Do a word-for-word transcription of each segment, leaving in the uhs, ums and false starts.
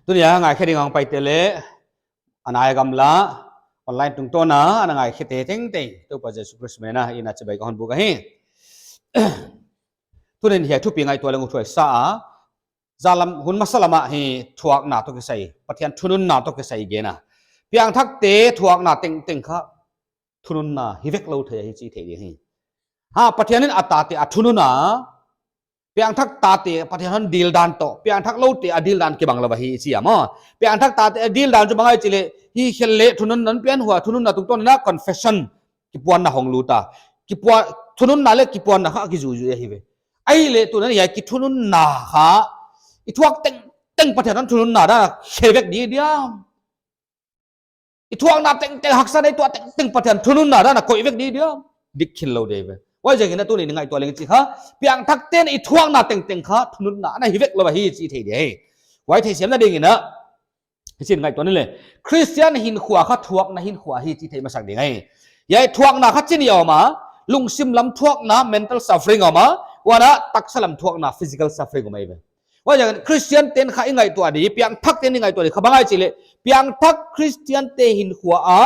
Tuni a ngaikhe ding a hong paite leh, a nai a gamla, online tungtawn a ana ngaikhe te tengteng, Toupa Jesu Khrist min a i na chibai ka hon buk ahi. Tuni'n hiai thupi ngaihtuah leng uthuai sa a, zalam hun masa lam ah hi thuakna toh kisai, Pathian thununna toh kisai gen a. Piangthakte thuakna tengteng kha thununna hi vek lou thei hi chih theih ding hi. Ha, Pathian in a tate a thunun a, piangthak tate Pathian hon dil dan toh, piangthak loute a dil dan kibang lou ahi chi a maw. Piangthak tate a dil dan chu bang ahia chih leh, hi khel leh thununna, pianthak thununna tungtawn a confession, kipuanna hong lut a. Kipuan, thununna leh kipuanna kha kizuizui ahi ve. Ahihleh tuni'n hiai kithununna kha, i thuak tengteng Pathian hon thununna dan a khe vek di diam. I thuakna tengteng, haksa nei tuah tengteng Pathian thununna dan a koih vek di diam. Dik khin lou di ve. Huaiziakin a tuni'n i ngaihtuah leng chih kha, piangthakte'n i thuakna tengteng kha thununna ana hi vek lou ahi chih theih di hi. Huai theisiamna dingin a, hichi'n ngaihtuah ni leh, Christian hinkhua kha thuakna hinkhua hi chih theih masak ding ahi. Hiai thuakna kha chi ni om a, lungsim lam thuakna, mental suffering om a, huan a taksa lam thuakna, physical suffering om ahi ve. Huaiziakin Christian te'n kha i ngaihtuah di, piangthakte'n i ngaihtuah di kha bang ahia chih leh, piangthak Christian te hinkhua a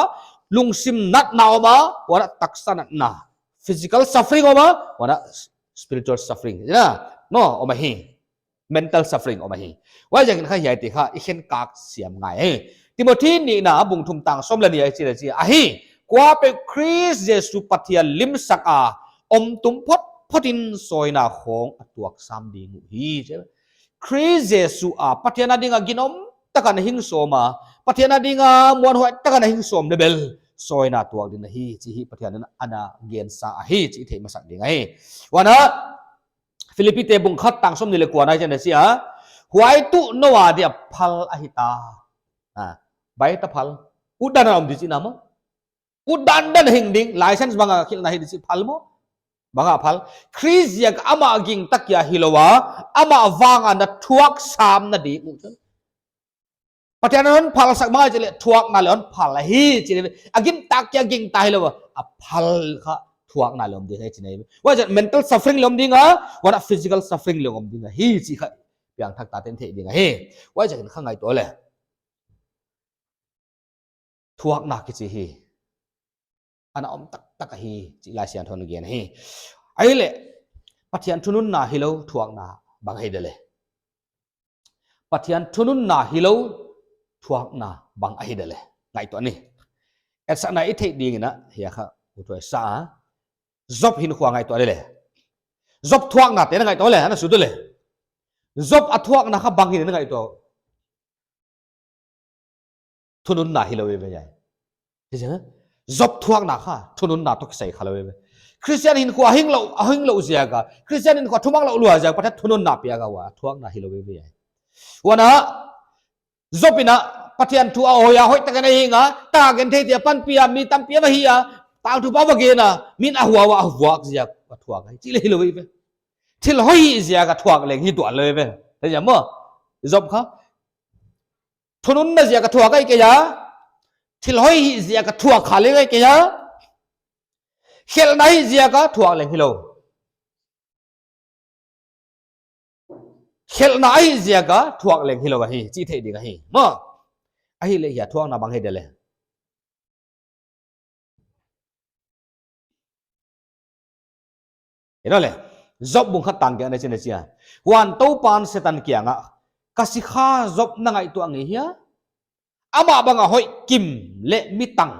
lungsim natna om a, huan a taksa natna, physical suffering om a, huan a spiritual suffering, na, no, om ahi. Mental suffering om ahi. Huaiziakin kha hiaite kha i khenkak siam ngai hi. Timothy nihna bung thum tang sawm leh nih ah hichi'n a chi a, ahi, kuapeuh Khrist Jesu Pathian limsak a om tum photphot in sawina khawng a tuak sam ding uh hi chi. Khrist Jesu a Pathian a ding a ginom tak a na hing sawm a, Pathian a ding a muanhuai tak a na hing sawm leh bel sawina tuak ding ahi chih hi Pathian in ana gensa ahi chih theih masak ding ahi. Huan a, Philippi te bung khat tang sawmnih leh kua ah hichi'n a chi a, huai tuh nou a dia phal ahi ta. Ah, baita phal. Utdan a om di chihna maw. Utdan dan hing ding, license bang a khelhna hi di chih phal maw. Bang a phal. Khrist ziak a amah gingta kia hilou a, amah vang a na thuak samna ding uh. Pathian in hon phalsak bang ahia chih leh thuakna leh hon phal ahi chih leh, a gingta kia gingta hilou a, a phal kha thuakna leh om ding ahi chih ahi. Huaiziakin mental suffering leh om ding a, huan a physical suffering leh om ding ahi chih kha piangthak tate'n theih ding ahi. Huaiziakin kha ngaihtuah leh, thuakna kichi hi ana om taktak ahi chih Laisiangthou in a gen hi. Ahihleh, Pathian thununna hilou thuakna bang ahi dia leh. Pathian thununna hilou thuakna bang ahi dia leh. Ngaihtuah ni. Etsakna i theih dingin a, hiai kha uthuai sa a, Job hinkhua ngaihtuah ni leh. Job thuakna te na ngaihtuah leh, ana sut leh. Job a thuakna kha bang hi na ngaihtuah. Thununna hilou ve ve hiai. Job thuakna kha thununna toh kisai kha lou ve ve. Christian hinkhua a hing lou, a hing lou ziak a, Christian hinkhua a thumanlou lua ziak a Pathian thununna piak a, huai thuakna hilou ve ve hiai. Huan a, Job in a Pathian thu a hoih a, hoihtak a na hing a, tak a gentheite a panpih a, mi tampi a va hih a, tangthupau va gen a, mi'n a hua ua, a vuak ziak a thuak ahi chih leh hilou ve ve. Thil hoih ziak a thuak leng hi tuan lou ve ve. Thei maw? Job kha thununna ziak a thuak ahi kei a, thil hoih hih ziak a thuak kha leng ahi kei a, khelhna hih ziak a thuak leng hilou. Khelhna ahih ziak a thuak leng hilou ahi chih theih ding ahi. Maw. Ahihleh hiai thuakna bang hi dia leh. Hilou leh, Job bung khat tang giat ah hichi'n a chi a. Huan Toupa'n Setan kiang ah, ka sikha Job na ngaihtuah ngei hia? Amah bang a hoih kim leh mi tang,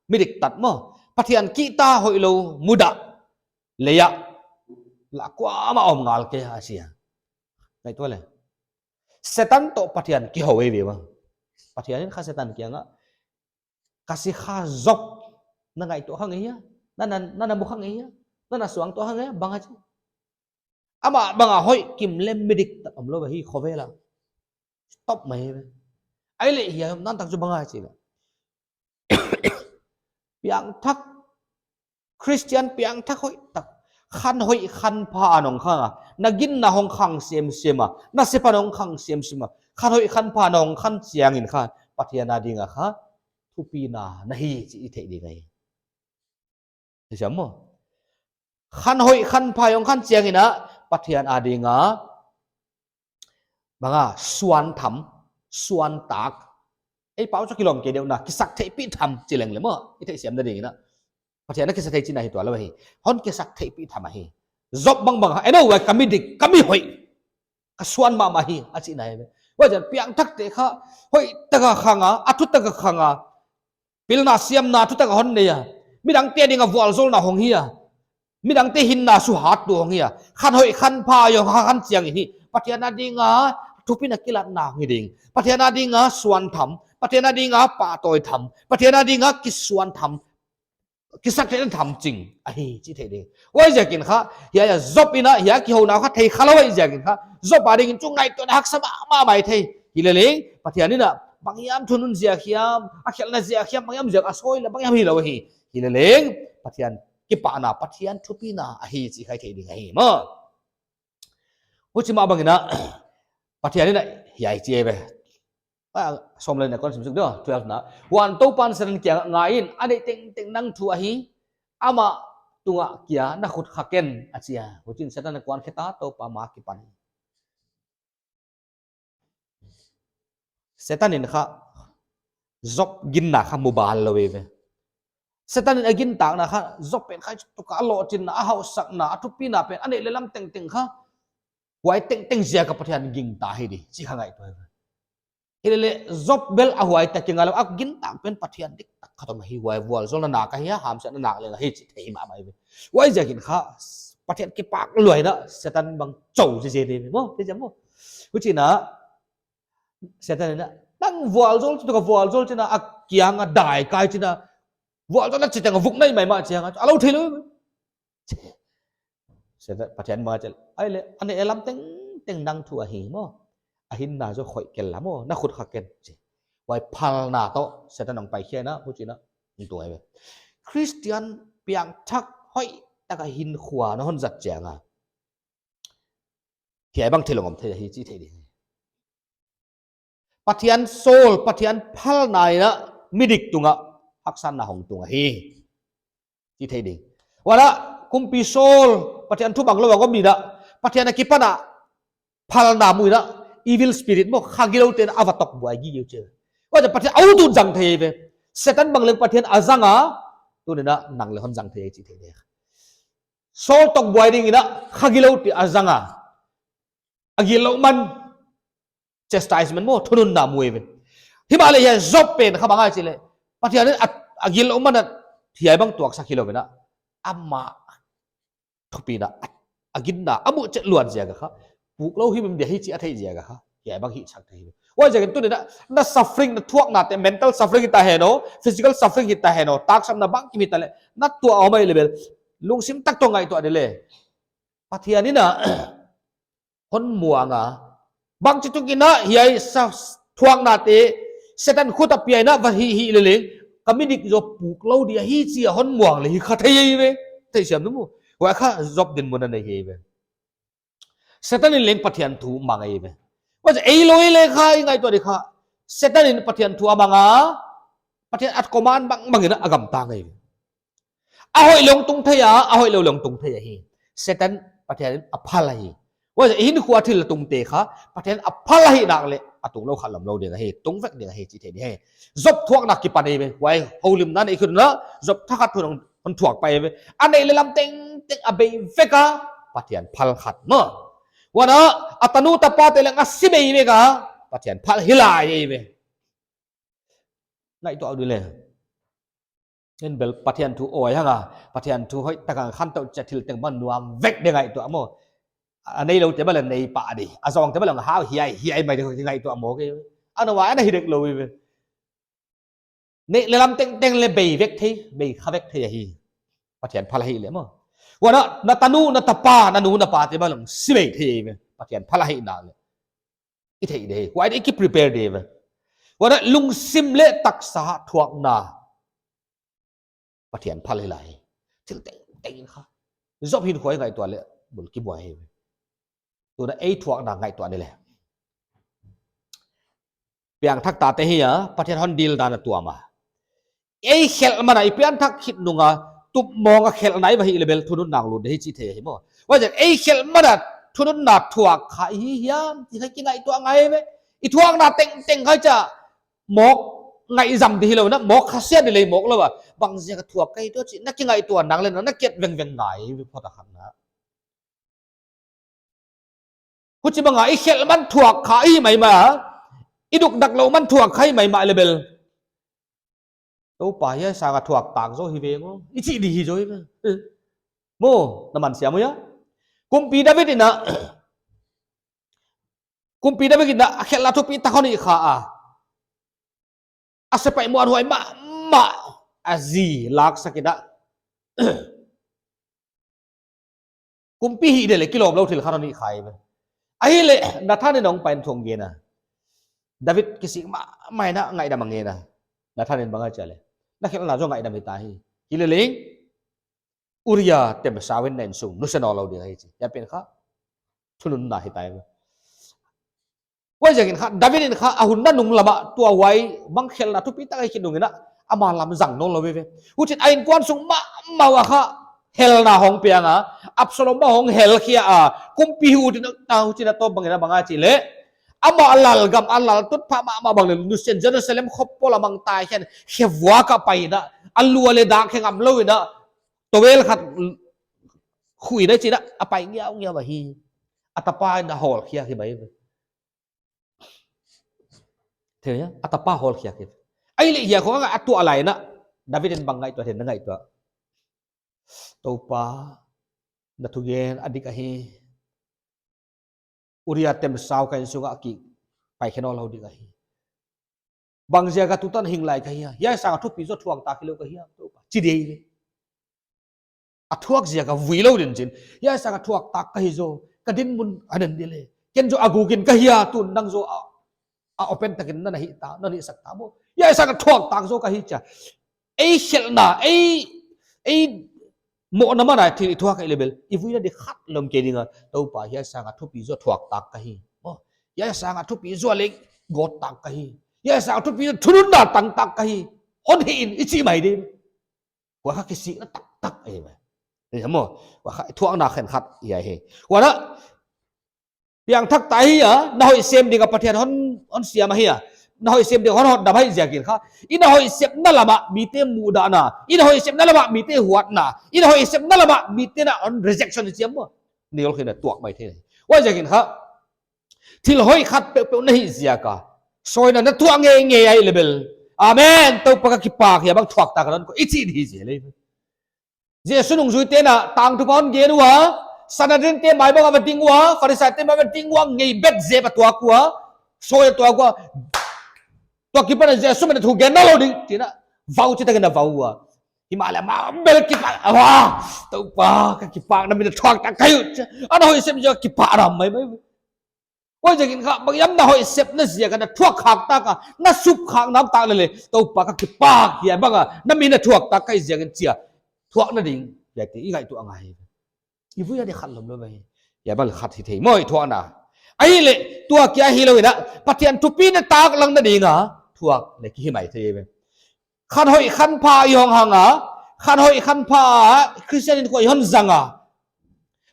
mi diktat maw. Pathian kihta hoihlou mudah leh a, lah kuamah om ngal kei a chi a. Ngaihtuah leh. Setan toh Pathian kihou ve ve maw. Pathian in kha Setan kiang ah, ka sikha Job na ngaihtuah kha ngei hia? Na, na, na, na mu kha ngei hia? Na, na suangtuah kha ngei hia? Bang a chi. Amah bang a hoih kim leh mi diktat omlou ahi khovel a. Stop mai ve. Ahihleh hiai omdan tak chu bang a chi leh. Piangthak Christian piangthak hoihtak. Khan hoih khan pha a na hong khang a, na ginna hong khang semsem a, na sepa na hong khang semsem a, khan hoih khan pha na hong khan chiangin kha, Pathian a ding a kha thupina na hi chih i theih ding ahi. Thei siam maw? Khan hoih khan pha hong khan chiangin a, Pathian a ding a bang a, suan tham, suantak. Ei pau chu kilawm kei deuh na, kisaktheihpih tham chi leng le maw, i theihsiamna ding in a. Pathian a kisaktheih chihna hi tuanlou hi. Hon kisaktheihpih tham ahi. Job bangbang, eno, huai ka mi dik, ka mi hoih, ka suan mahmah hi, a chihna hi. Huaiziakin piangthakte kha hoihtak a khang a, a thutak a khang a, pilna siamna thutak a hon nei a, midangte ding a vualzawlna hong hi a, midangte hinna suhat tu hong hi a, khan hoih khan pha hong hah khan chiang in hi, Pathian a ding a thupina kilatna hong hi ding, Pathian a ding a suan tham, Pathian a ding a pahtawi tham, Pathian a ding a kisuan tham, kisaktheihna tham ching ahi chi thei ding. Huaiziakin kha, hiai a Job in a, hiai kihouna kha thei khalou ahihziakin kha, Job a ding in chu ngaihtuahna haksa mahmah mai thei. Hileleng, Pathian in a, banghiam thunun ziak hiam, a khelhna ziak hiam, banghiam ziak a sawi leh banghiam hilou hi. Hileleng, Pathian kipahna, Pathian thupina ahi chih kha i thei ding ahi maw. Huchi mah bangin a, Pathian in a, hiai chi ve. A, sawm leh nih a kon sim suk deuh, twelve na. Huan Toupan Setan kiangah, ngai in, a neih tengteng nang thu ahi, amah tungah kia na khut kha ken, a chi a. Huchiin Setan a kuan khe ta, Toupa ma akipan. Setan in kha Job ginna kha mu bal lou ve. Setan in a gintakna kha Job pen kha tuk a, a lohchinna, a hausakna, a thupina pen, a neih leh lam tengteng kha, huai tengteng ziak a Pathian gingta hi di, chih kha ngaihtuah ve. Hileleh Job bel a huai tak kinga lou, a gintak pen Pathian diktak khat om ahi, huai vualzawlna nak ahi a, hamsiatna nak leng ahi chih thei mahmah ve. Huaiziakin kha Pathian kipak lua in a, Setan bang chou chi chi di maw, chi chi maw. Huchiin a, Setan in a, nang vualzawl chi tuk a vualzawl chiin a, a kiang a dai kai chiin a, vualzawlna chi teng a vuk nai maimah chiang a, a lou theilou. Setan, Pathian ma chel, ai le, a neih leh lam tengteng nang thu ahi maw. A hinna zaw khoih kel la maw, na khut kha ken, chi. Huai phalna toh Setan hong paikhia in a, huchiin a, hong tung ahi ve. Christian piangthak hoihtak a hinkhua na hon zat chiang a, hiai bang thil hong om thei ahi chih thei ding. Pathian sawl, Pathian phalna in a midik tungah haksatna hong tung ahi chih thei ding. Huan a, kumpi Saul, Pathian thu mang lou a om in a, Pathian akipan a phalna mu in a, evil spirit maw, kha gilouten a va tokbuai gige uh chi. Huan a Pathian a ut ut zang thei ve. Setan bang leng Pathian a zang a, tuni'n a nang leh hon zang thei chih thei ding. Saul tokbuai dingin a, kha giloute a zang a, a gilou man, chastisement maw, thununna mu ve. Himahleh hiai Job pen kha bang ahia chih leh, Pathian in a, a gilou man a, hiai bang tuaksak hilou in a, amah thupina, a, a ginna a muh chet luat ziak a kha, puk lou himhim dia hi chih a theih ziak a kha, hiai bang hihsak thei hi. Huaiziakin tuni'n a, na suffering, na thuaknate, mental suffering hita hen aw, physical suffering hita hen aw, taksapna bangkim hita leh, na tuah a om ahih leh bel, lungsim tak tawh ngaihtuah di leh, Pathian in a, hon muang a, bangchituk in a hiai sa thuaknate Setan khut a pia in a va hih hih leleng, ka midik zaw puk lou dia hi chi a hon muang leh hi kha thei ahi ve. Theisiam na mu. Huai kha Job dinmun a nei hi ve. Setan in leng Pathian thu mang ahi ve. Huan ei lou ei leh kha i ngaihtuah di kha, Setan in Pathian thu a mang a, Pathian a command bangbang in a gamtang ahi ve. A hoih leh hong tung thei a, a hoihlou leh hong tung thei ahi. Setan Pathian in a phal ahi. Huan i hinkhua thil a tungte kha, Pathian a phal ahih nak leh, a tunglou kha lawmlou ding ahi, tung vek ding ahi, chih thei ding ahi. Job thuakna kipan ahi ve, huai houlimna neih khit un a, Job thakhat hun hon thuak pai ve. A neih leh lam tengteng a bei vek a, Pathian phal khat maw. Huan a, a tanu tapate leng a si bei vek a, Pathian phal hi lai ahi ve. Ngaihtuah di leh. En bel Pathian thu awi hang a, Pathian thu hoihtak a khantou chiah thil teng bang nuam vek di ngaihtuah maw. A neiloute bang leng nei pah di. A zawngte bang leng hau hiaihiai mai di ngaihtuah maw ke. Ana huai ana hi dek lou ve. Neih leh lam tengteng leh bei vek thei, bei kha vek thei ahi. Pathian phal ahih leh maw. Huan a, na tanu, na tapa, na nu, na pate bang leng si bei thei ve. Pathian phal ahih nak leh. I theih di, huai di ki prepare di ve. Huan a lungsim leh taksa thuakna Pathian phal hi lai. Thil tengteng kha. Job hinkhua i ngaihtuah leh bul kibuai hi ve. Tuni'n ei thuakna ngaihtuah di leh. Piangthak tate hi a, Pathian hon deal dan a tuam a. Ei khelh man a, i piangthak khit nung a, tupmawng a khelhna i va hih leh bel thununna lut di hi chih thei ahi maw. Huaiziakin ei khelh man a, thununna thuak kha i hi hiam, chih kha kingaihtuah ngai ve. I thuakna tengteng kha cha mawk ngaihzam di hilou in a, mawk khasiat di leh mawk lou a. Bangziak a thuak ka hi tua chih na kingaihtuah nang leh nang na kiat vengveng ngai phot a khat na. Huchibang a i khelh man thuak kha i maimah, i dukdak lou man thuak kha i maimah leh bel, Toupa hiai sang a thuak tak zaw hi veng aw, i chih di hi zaw hi ve. Maw, na man siam uh hia? Kumpi David in a, Kumpi David in a khelhna thupi tak hon hih kha a, a sepaih muanhuai mahmah a zi laksak in a, kumpi hih deuh leh kilawm lou thil khat hon hih kha hi ve. Ahihleh Nathan in hong pai in thu hong gen a, David kisik mahmah in a, ngaihdam a ngen a. Nathan in bang a chi a leh, na khelhna zaw ngaihdam hita hi. Hileleng Uria temsau in na innsung nusia nawnlou ding ahi chi. Hiai pen kha thununna hita hi. Huaiziakin kha David in kha a hun nanung lam ah tua huai bang khelhna thupi tak a hih khit nung in a, ama lam zang nawnlou veve. Huchiin a innkuan sung mahmah uah kha helna hong piang a, Absalom bang hong helkhia a, kumpi hu din ta. Huchiin a tawp bang in a bang a chih leh, amah lalgam a laltutphah mahmah bang leh nusia in Jerusalem khop pawl a mangta khen khevuak ah pai in a, a lu leh dak khe ngam lou in a, towel khat khui in a chi in a, a pai ngiaungiau ahi. A tapa in a hawlkhia hi mai. Thei hia? A tapa hawlkhia hi. Ahihleh hiai khong a tuah lai in a, David in bang ngaihtuah thei na ngaihtuah. Toupa, na thugen a dik ahi. Uria temsau ka innsung ah kipaikhe nawnlou ding ahi. Bangziak a tutan hing lai ka hia? Hiai sang a thupi zaw thuak tak hilou ka hia, Toupa? Chi di ve. A thuak ziak a vui lou din chin. Hiai sang a thuak tak ka hi zaw, ka dinmun a den di leh, ken zaw a guk in ka hia, tun nang zaw a, a open takin na na hih ta, na hihsak ta maw. Hiai sang a thuak tak zaw ka hi chia. Ei khelhna, ei, ei mohna man a thil i thuak a i leh bel, i vuina di khat lou om kei ding a, Toupa, hiai sang a thupi zaw thuak tak ka hi. Maw, hiai sang a thupi zaw leng gawt tak ka hi. Hiai sang a thupi zaw thununna tang tak ka hi. Hon hih in i chih mai di. Huai kha kisikna taktak ahi ve. Ni maw, huai kha thuakna khenkhat ahi. Huan a, piangthak ta hi a, na hoih sem ding a Pathian hon, hon siam ahi a. Na hoih sem ding hon hotdam ahih ziakin kha, i na hoih sepna lam ah mite muhdahna, i na hoih sepna lam ah mite huatna, i na hoih sepna lam ah mite na hon rejection i siam maw. Ni ol khin a tuak mai thei. Huaiziakin kha, thil hoih khat peuhpeuh na hih ziak a, sawina na tuah ngeingei a i leh bel, amen, Toupa ka kipak, hiai bang thuak tak a non ko i chih di hi zel e. Jesu nungzuite'n a tangthupha hon gen ua, Sanhedrinte maibang a va ding ua, Pharisaite maibang a va ding ua, ngei bet zep a tuak ua, sawi a tuak ua, tua kipan a Jesu min a thu gen nawnlou ding, chi in a vau chitakin a vau ua. Himahleh amah bel kipak, aw, Toupa, ka kipak, na min a thuak tak ka hi uh, chi a na hoih sep ziak a kipak ram maimai. Huaiziakin kha, bang hiam na hoih sepna ziak a na thuak khak tak a, na sup khak nam tak leh leh, Toupa ka kipak, hiai bang a, na min a thuak tak ka hi ziakin chi a, thuakna ding, hiaite i ngaihtuah ngai. I vuina di khat lou om lou ve. Hiai bang khat hi thei maw i thuakna. Ahihleh, tua kia hilou in a, Pathian thupi na taklang na ding a, thuak leh ki hi mai thei ve. Khan hoih khan pha i hong hang a, khan hoih khan pha a, Christian innkuan i hon zang a,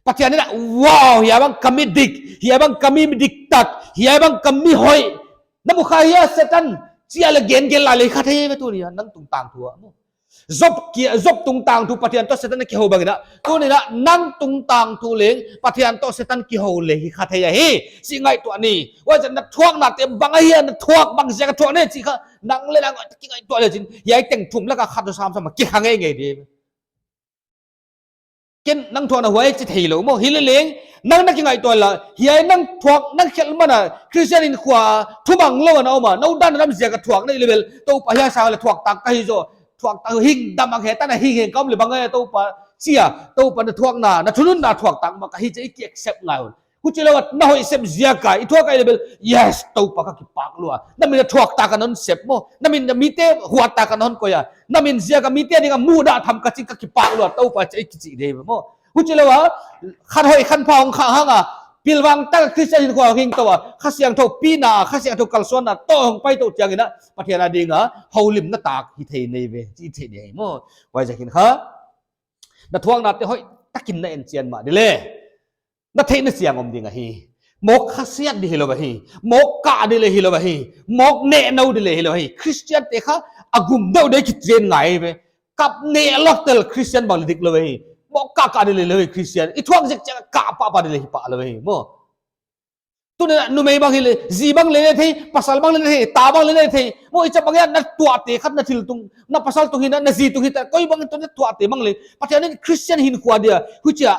Pathian in a, wow, hiai bang ka mi dik, hiai bang ka mi diktat, hiai bang ka mi hoih. Na mu kha hia Setan, chi a leh gengen lai leh kha thei ve tuni a, nang tungtang thu a. Job ki, Job tungtang thu Pathian toh Setan a kihou bang in a, tuni a nang tungtang thu leng Pathian toh Setan kihou leh hi kha thei ahi, chih ngaihtuah ni. Huaiziakin na thuaknate bang ahia, na thuak bangziak a thuak ne chih kha, nang leh nang kingaihtuah leh chin, hiai teng thum lak a khat zaw samsam a kikha ngeingei di. Ken nang thuakna huai chi theilou maw, hileleng, nang na kingaihtuah la, hiai nang thuak, nang khelh man a, Christian innkuan, thumang lou a na om a, na utdan lam ziak a thuak na i leh bel, Toupa hiai sang leh thuak tak ka hi zaw, thuak tak hing dam a he ta na hing heng ka om leh bang a Toupa, chi a, Toupa na thuakna, na thununna thuak tak mah ka hi chi a i ki accept ngai un. Huchilou a, na hoih sep ziak a i thuak a i leh bel, yes, Toupa ka kipak lua. Na min a thuak tak a non sep maw. Na min a mite huat tak a non koih a. Na min ziak a mite ding a muhdah tham ka chih ka kipak lua, Toupa chi a i kichi di maw. Huchilou a, khan hoih khan pha hong khak hang a, pilvang tak a Christian innkuan hing tou a, Kha Siangthou pina, Kha Siangthou kalsuanna toh hong pai tou chiangin a, Pathian a ding a houlimna tak hi thei nei ve, chi thei nei maw. Huaiziakin kha, na thuaknate hoih takin na enchian mah di leh, na theihna siang om ding ahi. Mawk khasiat di hilou ahi. Mawk kah di leh hilou ahi. Mawk nehnou di leh hilou ahi. Christian te kha a gum deuh deuh kitrain ngai ve. Kap neh lou tel Christian bang leh dik lou ahi. Mawk kah kah di leh hilou ahi Christian. I thuak zek chiang kah pahpah di leh hi pah lou ahi maw. Tuni'n numei bang hileh, zi bang leh leh thei, pasal bang leh leh thei, ta bang leh leh thei. Maw, i chap bang hiam na tuahte khat na thil tung, na pasal tung hi, na, na zi tung hi ta, koi bang tuni'n tuahte bang leh. Pathian in Christian hinkhua dia, huchia,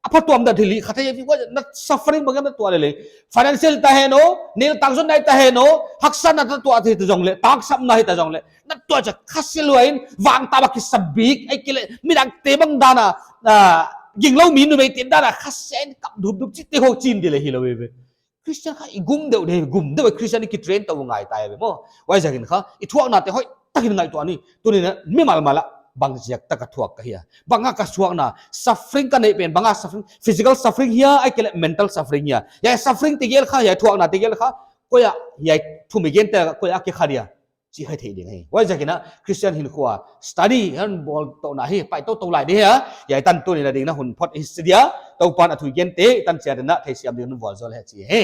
a phatuam dan thil hi, kha thei, na suffering bang hiam na tuah leh leh. Financial ta hen aw, neu tang zon nai ta hen aw, haksatna na tuah thei ta zong leh, taksapna hi ta zong leh. Na tuah chiang khasia lua in, vang ta bang kisabik, ahihkeileh, midangte bang dan a, ah, ginglou mi numeite dan a, khasia in kap dup dup chihte khong chin di leh hilou ve. Christian kha i gum deuh deuh, gum deuh Christian i kitrain tou ngai ta ve maw. Huaiziakin kha, i thuaknate hoihtakin ngaihtuah ni. Tuni'n mimal mal a bang ziak tak a thuak ka hia. Bang a ka suakna, suffering ka neih pen, bang a suffering, physical suffering hia, ahihkeileh mental suffering hia. Hiai suffering tegel kha, hiai thuakna tegel kha, koi a, hiai thum i gente koi a kikha dia. Chih kha i thei ding hi. Huaiziakin Christian hinkhua, study, han bawl tou na hi, pai tou tou lai di hia. Hiai tan tuni'n a ding na hun phot hi si dia, Toupa'n a thu i gente, tan chiat in theisiam ding hun vualzawl hi chi hi.